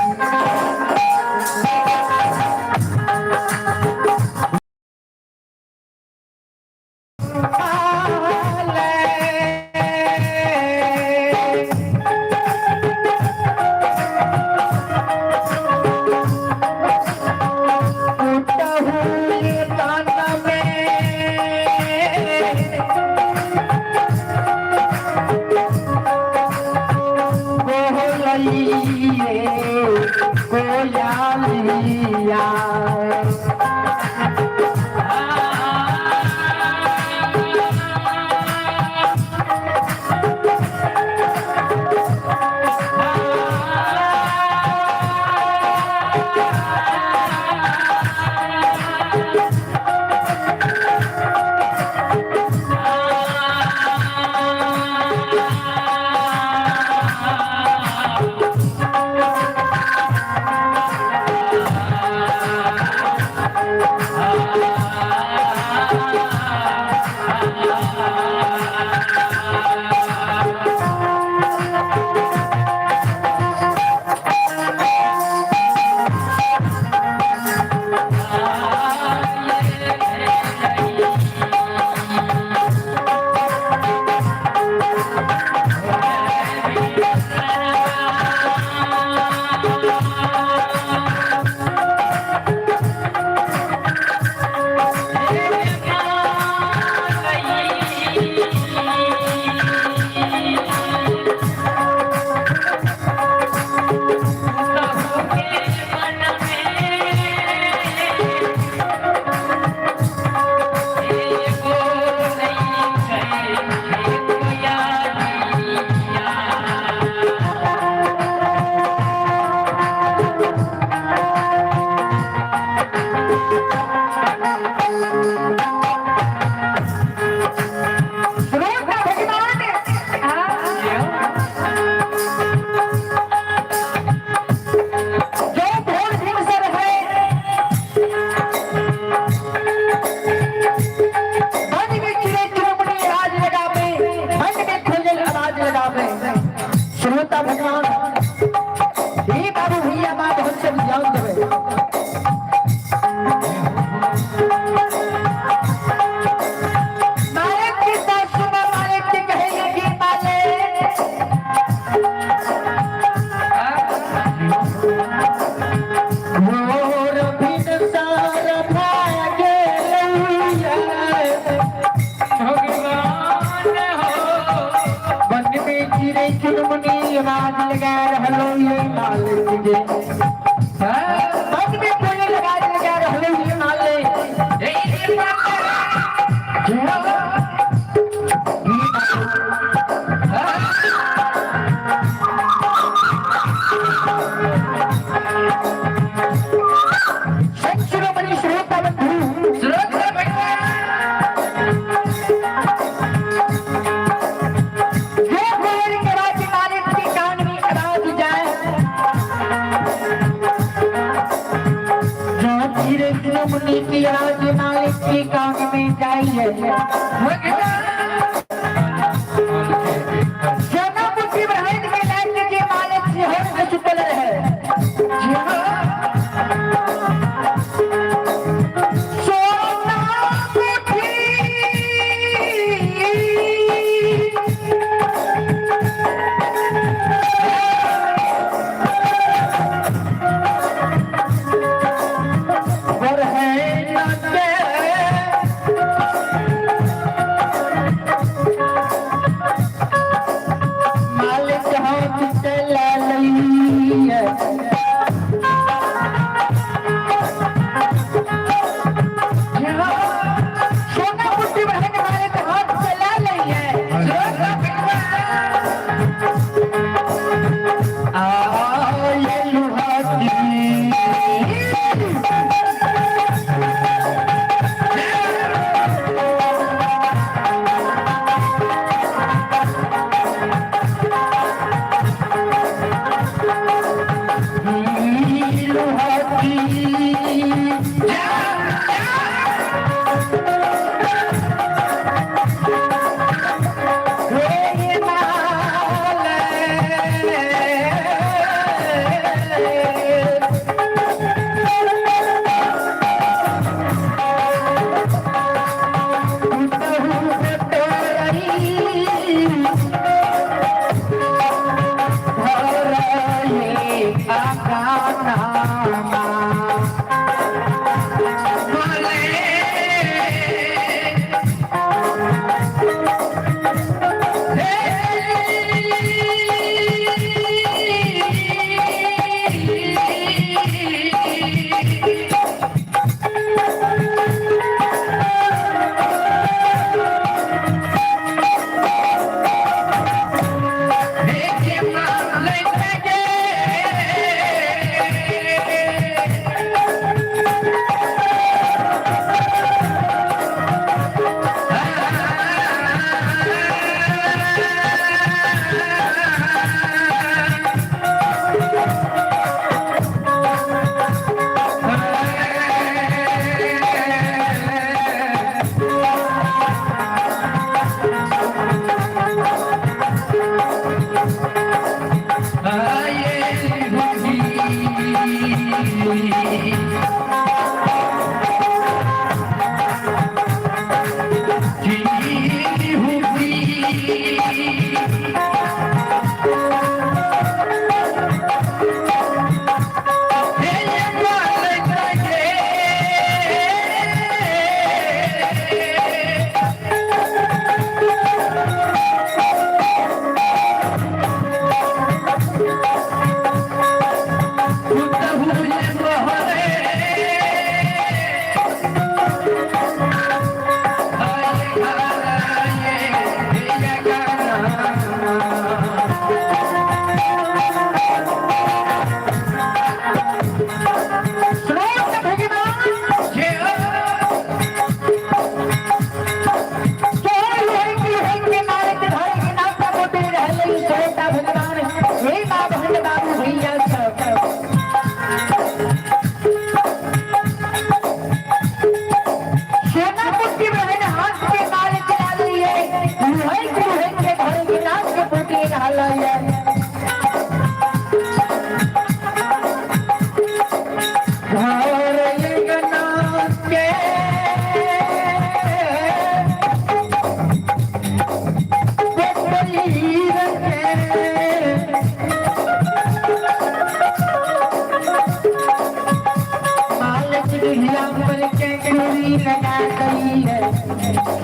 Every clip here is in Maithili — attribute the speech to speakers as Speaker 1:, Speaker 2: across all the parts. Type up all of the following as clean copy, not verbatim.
Speaker 1: है।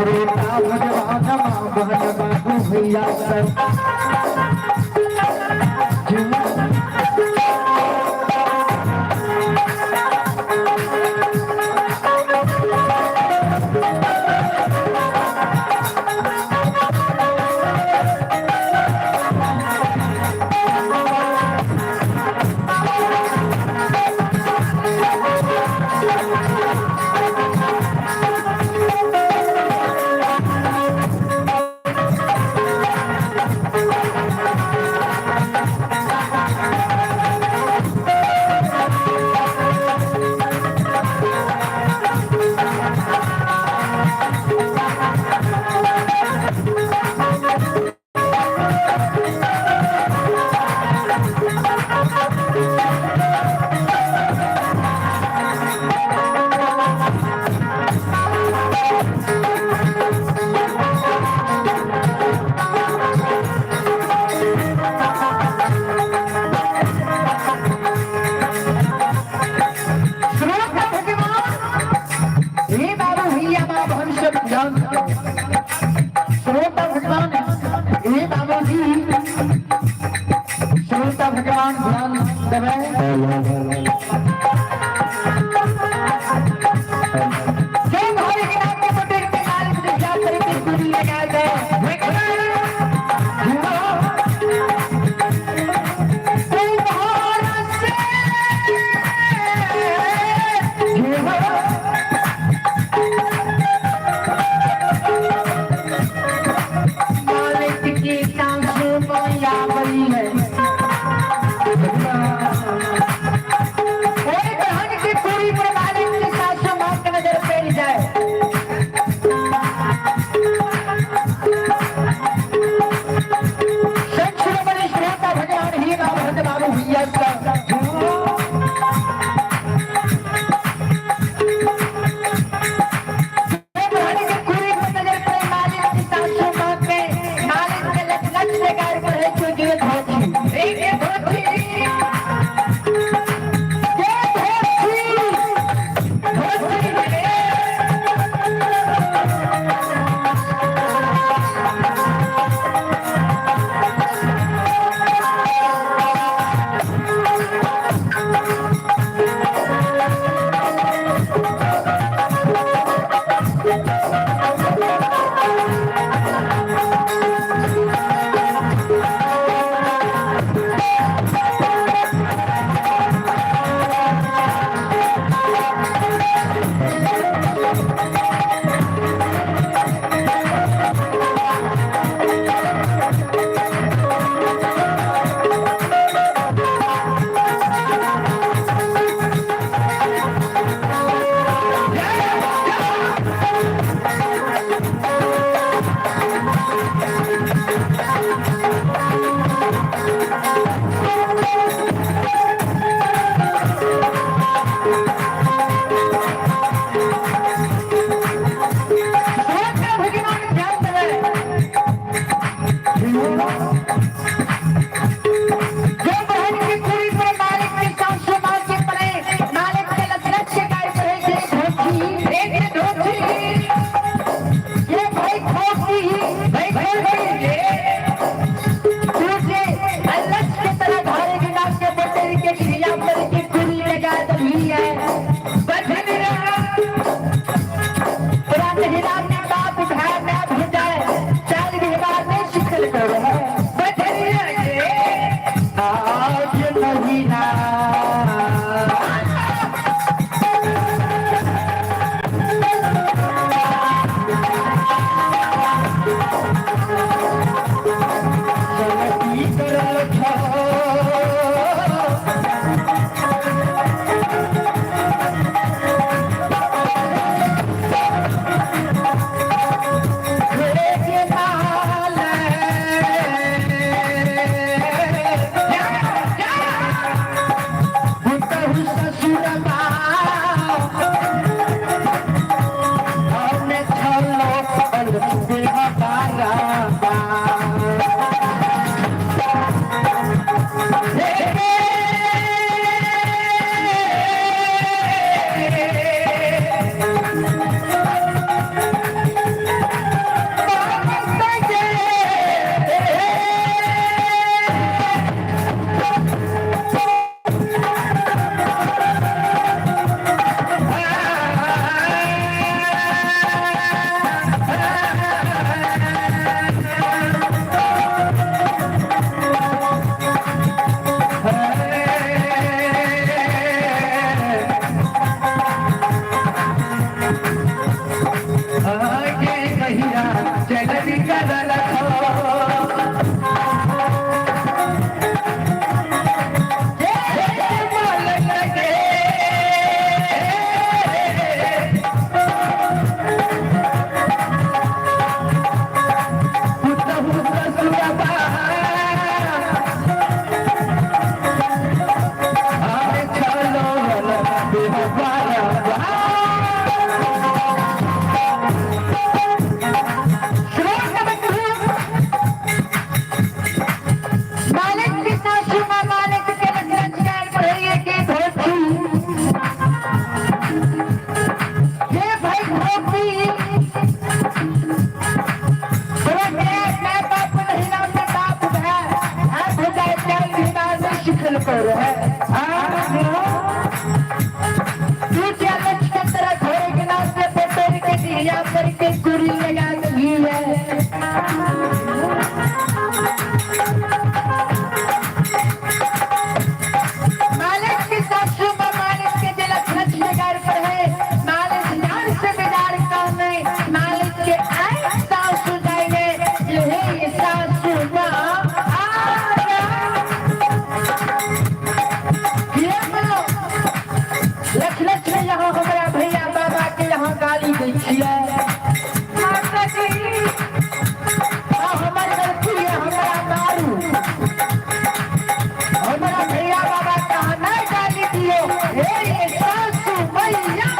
Speaker 1: श्रोता भगवान माँ बहन बाबू भैया सब। श्रोता भगवान हे बाबू भैया माँ बहन सब ध्यान। श्रोता भगवान हे बाबूजी, श्रोता भगवान ध्यान देवे। जो भाई के नाम पे मंदिर के मालिक ने क्या करके पूरी लगा दे। मालिक की सासू मैया बड़ी है। ओए बहन की पूरी पर मालिक की सासू माँ की नजर पड़ जाए। संत शिरोमणि श्रोता भगवान ही नाम भज बाबू भैया का। बहन की पूरी पर नजर पड़े मालिक की सासू माँ के, मालिक के लच लच बेकार पर है जो जीवित होती। एक धोती ये धोती धोती। सिखेलको रहे? तू क्या लक्ष्य तरह घोड़े के नाम से पटोरी के दिया करके कुरी लगा दी है। मालिक की सासू माँ मालिक के दिल खर्च बेगार पर है, मालिक जान से बेगार काम नहीं, मालिक के आए सासू जाएंगे, यही सासू माँ ये बोलो। लख लख में यहाँ हमारा भैया बाबा के यहाँ गाली दै छियै।
Speaker 2: माताजी।
Speaker 1: हाँ, हमर गलती है, हमरा मारू, हमरा भैया बाबा के अहाँ नहि गाली दियौ। हे ये सासू मैया।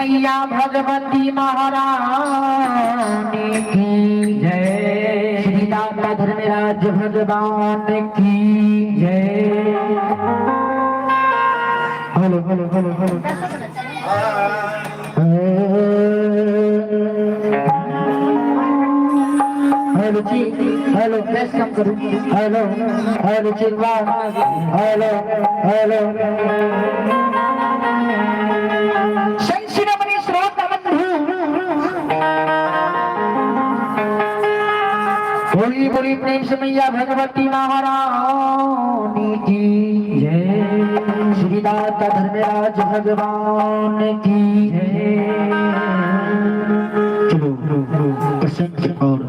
Speaker 1: मैया भगवती महारानी की जय। श्री दाता धर्मराज भगवान की जय। Hello hello hello hello. Hello जी, हेलो, प्रेस कम करो। हेलो हेलो जी, हेलो हेलो। संत शिरोमणि श्रोता बंधु, बोली बोली प्रेम से मैया भगवती महारानी की जय। श्री दाता धर्मराज भगवान की जय। चलो प्रसंग और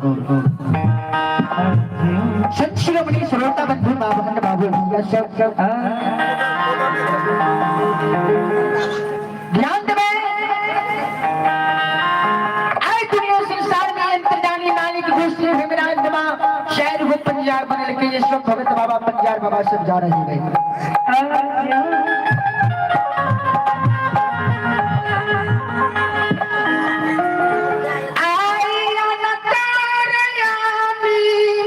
Speaker 1: संत शिरोमणि श्रोता बंधु, माँ बहन, बाबू भैया सब सब ध्यान देवे। आए दुनिया संसार में अंतर्जामी मालिक घोषित भीमराज बाबा शहर को पंजार बनल के ये सब भगत बाबा, पंजार बाबा सब जा रहे हैं। आई अंतर्यामी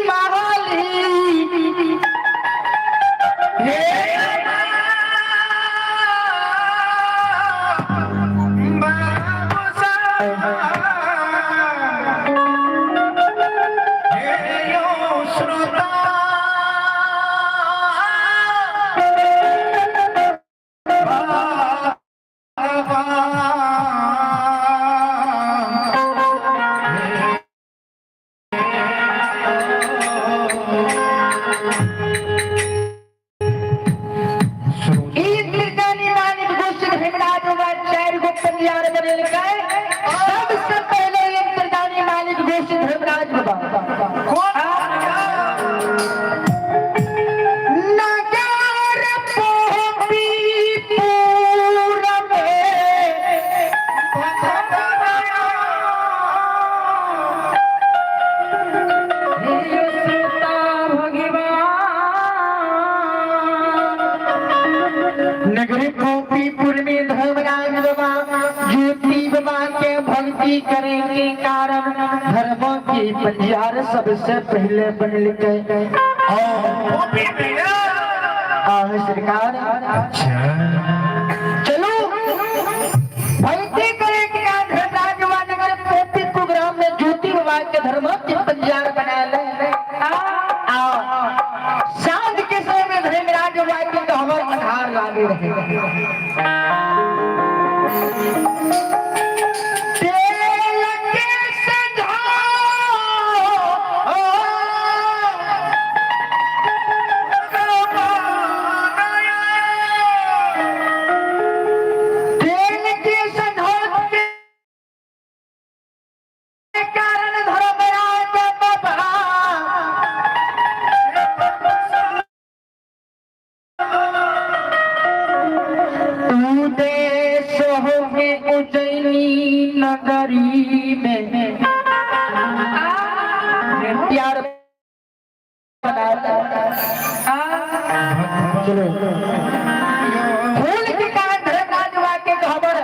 Speaker 1: मालिक हे। इंद्रजानी मालिक घोषित भीमराज बाबा चार गो पंजार बनेल गए। सबसे पहले इंद्रजानी मालिक घोषित भीमराज बाबा नगर पोपीपुर में।
Speaker 2: श्रोता भगवान।
Speaker 1: नगर गोपीपुर में धर्मराज बाबा ज्योति बाबा के भक्ति करे के कारण धर्म की पंजार सबसे पहले बनल गए और आह सरकार।
Speaker 3: अच्छा।
Speaker 1: चलो, भक्ति करे के कारण धर्मराज बाबा नगर गोपीपुर ग्राम में ज्योति बाबा के धर्म के पंजार बना ले। आओ, साँझ के समय में धर्मराज बाबा के गहवर अन्हार लागे रहे। तेल के सजाओ। तेल के सजाओ के कारण धर्मराज बाबा उदेश हो के उज्जैनी नगरी में प्यार बनाया। चलो, फूल के कारण धर्मराज बाबा के खबर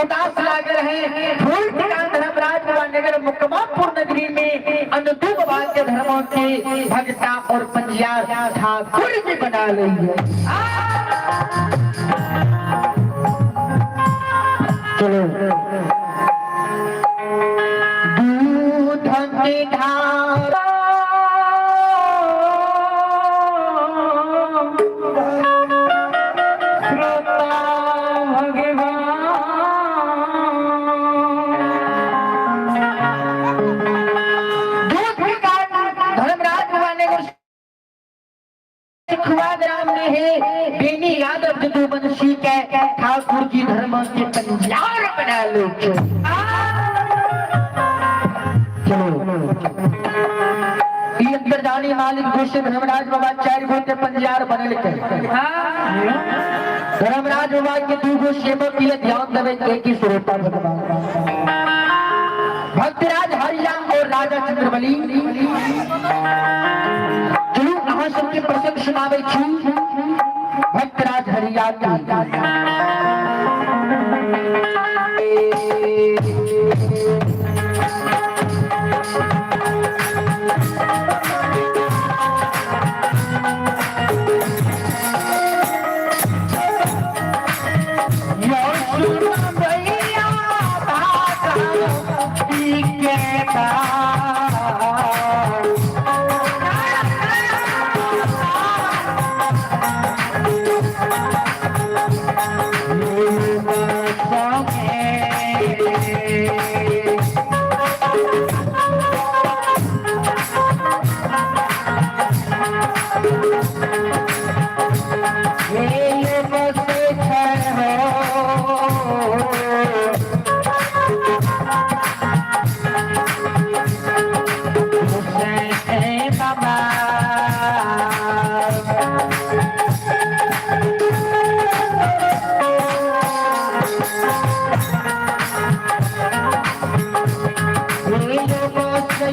Speaker 1: उदास लागे रहे। फूल के कारण धर्मराज बाबा नगर मुकमापुर नगरी में अनदू बाबा के धर्मों के भगता और पंजियार ठाकुर भी बना ली है। चलो, दूध की धारा।
Speaker 2: श्रोता भगवान।
Speaker 1: दूध के कारण धर्मराज बाबा ने सिखवा ग्राम में है बेनी यादव जदुवंशी के ठाकुर जी धर्म के पंजार बना लो। चलो, ई अंतर्जानी मालिक घोषित धर्मराज बाबा चार गो के पंजार बनल के धर्मराज बाबा के दू गो सेवक के ध्यान देवे के की श्रोता भगवान भक्तराज हरिया और राजा चंद्रबली। चलू, अहाँ सबके प्रसंग सुनाबै छी भक्तराज हरिया के।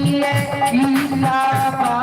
Speaker 1: लिए
Speaker 2: ईसा
Speaker 1: आ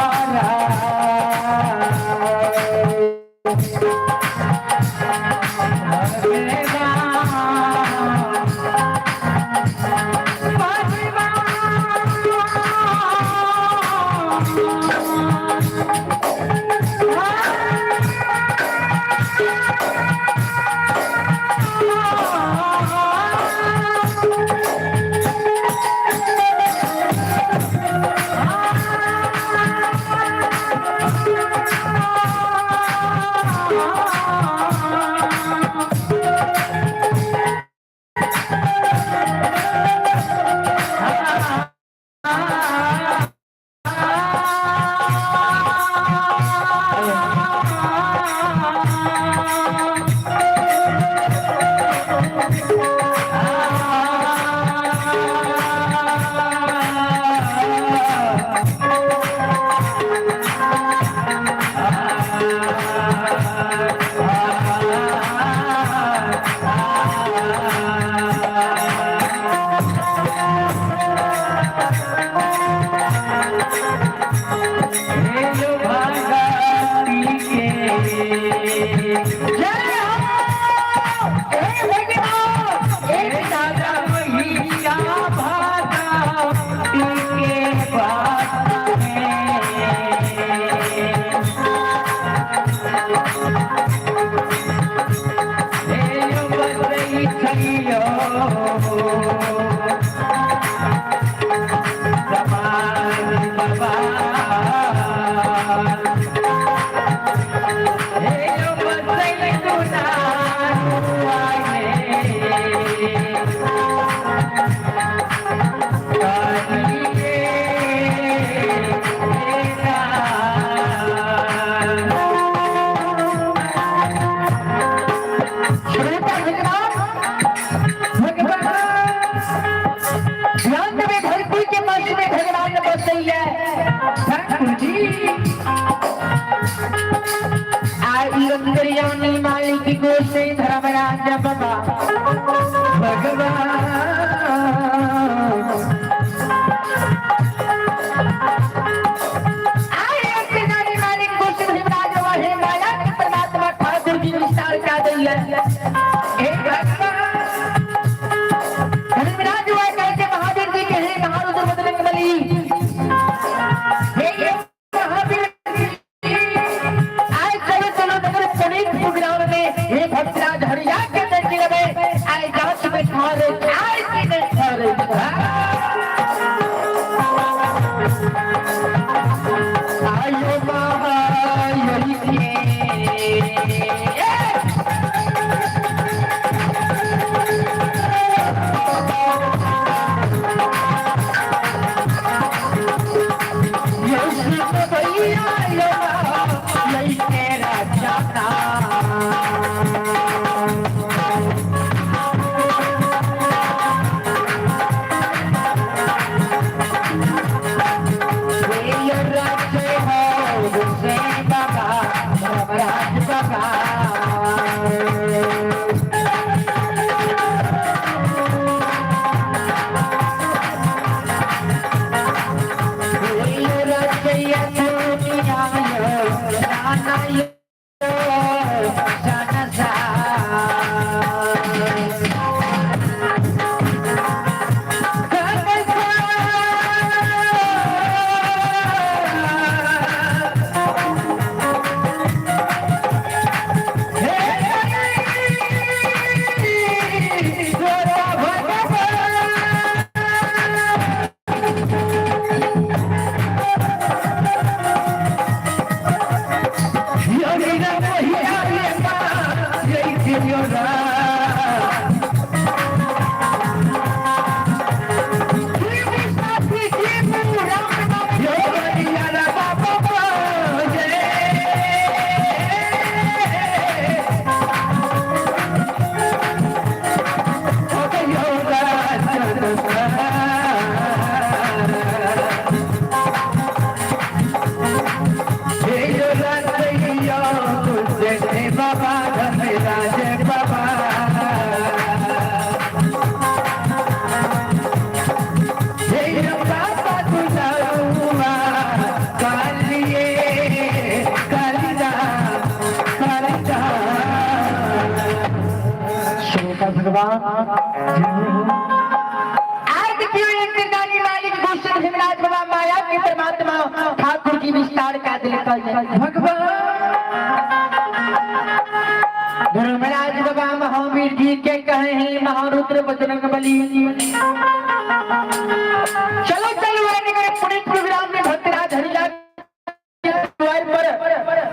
Speaker 1: भगवान आज क्यों इंद्रदानी मालिक भूषण हिमराज बाबा माया के परमात्मा ठाकुर जी विस्तार का दिल कर
Speaker 2: भगवान।
Speaker 1: धर्मराज बाबा महावीर जी के कहे हैं महारुद्र बजरंग बली, चलो चलो नगर पुनीत प्रोग्राम में भक्तराज हरिया द्वार पर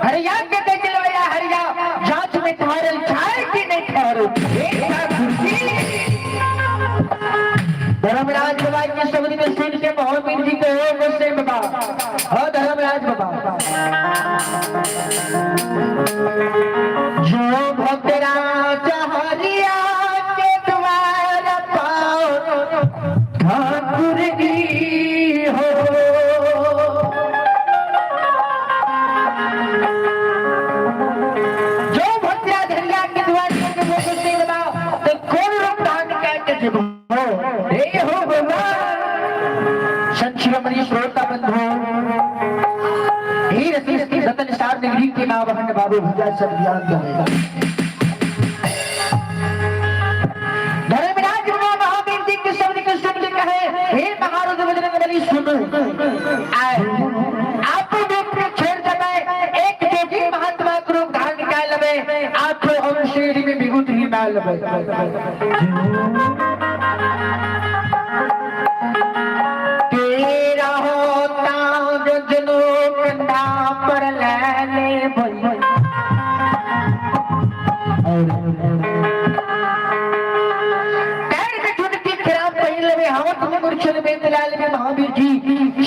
Speaker 1: हरिया के देख लो या हरिया जांच में ठहरल छाए कि नहीं ठहरल। एक ठाकुर जी धर्मराज बाबा की शब्द में सुन के महावीर जी को हो गुस्से बाबा, हो धर्मराज बाबा जो भक्तराज हरिया के द्वार पाओ ठाकुर जी हो। जो भक्तराज हरिया के द्वार पर जो गुस्से बाबा तो कौन रूप धारण करके जीव हो हे हो भगवान। संशिरोमणि श्रोता बंधु हीर रतन सार निगरी के माँ बहन बाबू भुजा सब ज्ञान दे। धर्मराज बाबा महावीर जी के शब्द के सुन के कहे हे महारुद्र बजरंग बली सुनो, आए आप रूप में छोड़ देवे एक जोगी महात्मा के रूप धारण कर लबे आप हम शरीर में विभूत ही मार लबे। तेरा होता रजनो कंधा पर ले ले भई पैर में झुनकी खराब पहन लवे हाथ में मुरछल में लाल में महावीर जी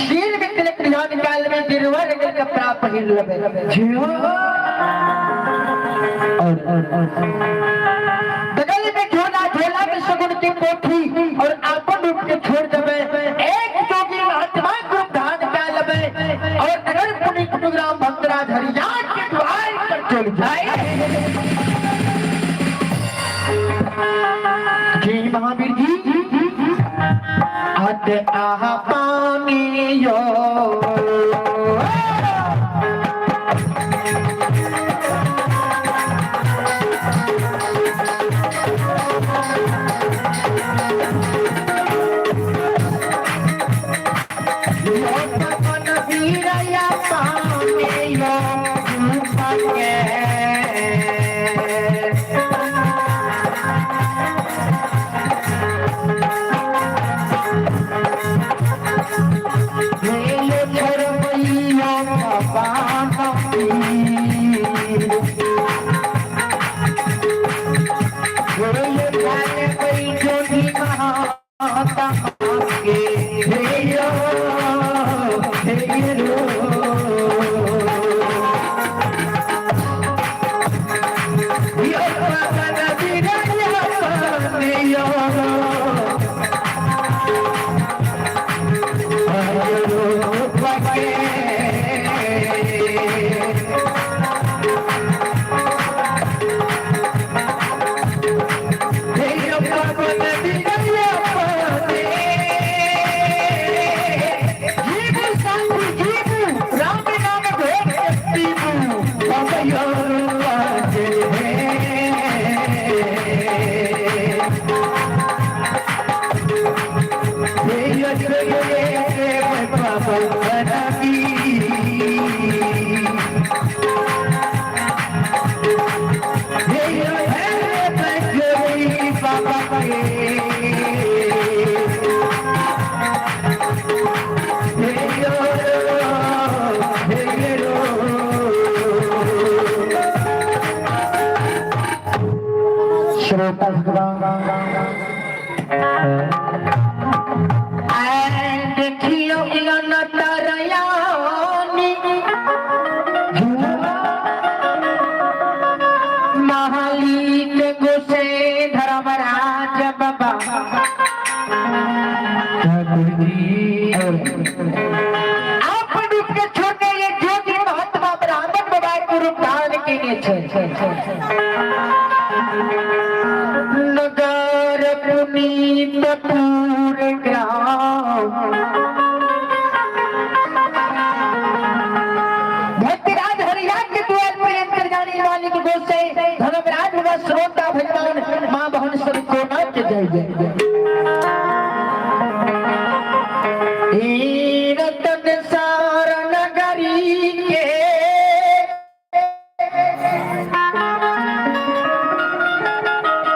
Speaker 1: शील में तिलक ध्यान काल में गिरवा रंग कपड़ा पहन लवे और बगल में झोला झोला में सगुन की कोठी और आपन रूप के छोड़ देवे एक जोगी महात्मा रूप धारण कर लवे और नगर पुनीत प्रोग्राम भक्तराज हरियाण के द्वार पर चल जाए। जी महावीर जी अत आह पानी यो श्रोता भगवान देखियो तरयानी महाली के गुस्से धर्मराज बाबा आप रूप के छोटे ये ज्योति महात्मा ब्राह्मण बाबा को रूप धारण के नगर पुनीत पूर ग्राम भक्तराज हरिया के द्वार पर अंतर जाने वाले के गोसे धर्मराज बाबा श्रोता भगवान माँ बहन सबको। के जाइए।